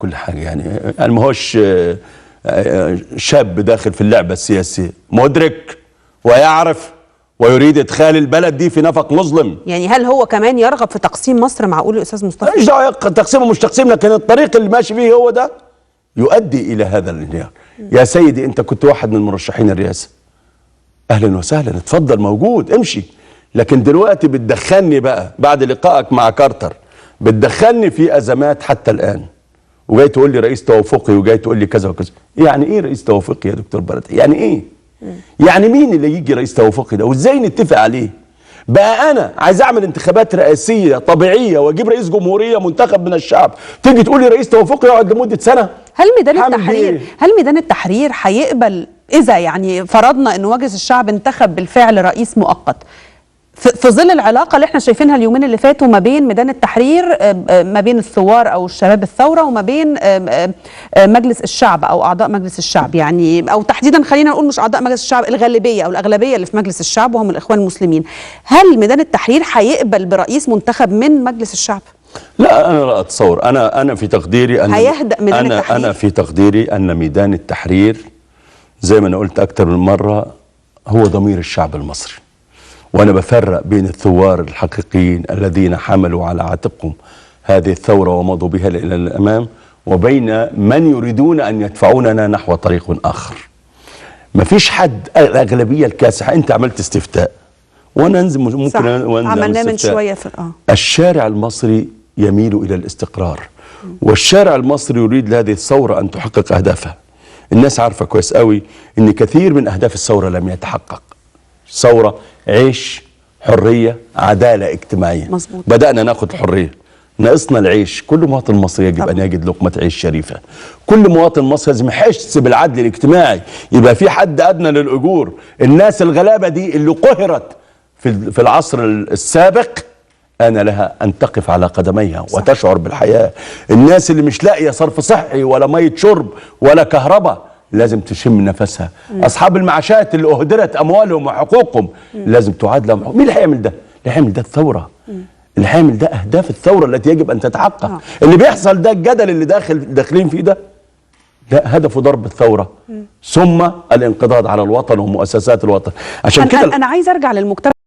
كل حاجة. يعني ما هوش شاب داخل في اللعبة السياسية، مدرك ويعرف ويريد ادخال البلد دي في نفق مظلم. يعني هل هو كمان يرغب في تقسيم مصر؟ معقول يا استاذ مصطفى؟ مش دعوه تقسيمه مش تقسيم، لكن الطريق اللي ماشي فيه هو ده يؤدي الى هذا الانهيار. يا سيدي انت كنت واحد من مرشحين الرئاسة، اهلا وسهلا، اتفضل موجود، امشي. لكن دلوقتي بتدخلني بقى بعد لقائك مع كارتر، بتدخلني في ازمات حتى الان، وجاي تقول لي رئيس توافقي، وجاي تقول لي كذا وكذا. يعني ايه رئيس توافقي يا دكتور بلدي؟ يعني ايه؟ يعني مين اللي يجي رئيس توافقي ده؟ وازاي نتفق عليه؟ بقى انا عايز اعمل انتخابات رئاسيه طبيعية واجيب رئيس جمهورية منتخب من الشعب، تيجي تقول لي رئيس توافقي يقعد لمدة سنة؟ هل ميدان التحرير هل ميدان التحرير هيقبل اذا يعني فرضنا ان مجلس الشعب انتخب بالفعل رئيس مؤقت في ظل العلاقة اللي احنا شايفينها اليومين اللي فاتوا ما بين ميدان التحرير، ما بين الثوار او الشباب الثورة، وما بين مجلس الشعب او اعضاء مجلس الشعب، يعني او تحديدا خلينا نقول مش اعضاء مجلس الشعب، الغالبية او الاغلبية اللي في مجلس الشعب وهم الاخوان المسلمين، هل ميدان التحرير هيقبل برئيس منتخب من مجلس الشعب؟ لا انا لا اتصور. انا في تقديري ان هيهدأ ميدان التحرير. انا في تقديري ان ميدان التحرير زي ما انا قلت اكثر من مرة هو ضمير الشعب المصري. وأنا بفرق بين الثوار الحقيقيين الذين حملوا على عاتقهم هذه الثورة ومضوا بها إلى الأمام، وبين من يريدون أن يدفعوننا نحو طريق آخر. مفيش حد، الأغلبية الكاسحة. أنت عملت استفتاء وأنا أنزل، ممكن عملناه من شوية في الشارع المصري يميل إلى الاستقرار، والشارع المصري يريد لهذه الثورة أن تحقق أهدافها. الناس عارفة كويس قوي أن كثير من أهداف الثورة لم يتحقق. ثورة عيش، حرية، عدالة اجتماعية. مظبوط. بدأنا ناخد الحرية، ناقصنا العيش. كل مواطن مصري يجب أن يجد لقمة عيش شريفة. كل مواطن مصري لازم يحس بالعدل الاجتماعي، يبقى في حد أدنى للأجور. الناس الغلابة دي اللي قهرت في العصر السابق أنا لها أن تقف على قدميها. صح. وتشعر بالحياة. الناس اللي مش لاقية صرف صحي ولا مية شرب ولا كهرباء لازم تشم نفسها. اصحاب المعاشات اللي اهدرت اموالهم وحقوقهم لازم تعاد لهم حقوق. مين اللي هيعمل ده؟ اللي هيعمل ده الثورة. اللي هيعمل ده اهداف الثورة التي يجب ان تتحقق. اللي بيحصل ده، الجدل اللي داخلين فيه ده هدفه ضرب الثورة ثم الانقضاض على الوطن ومؤسسات الوطن. عشان كده انا عايز ارجع للمجتمع.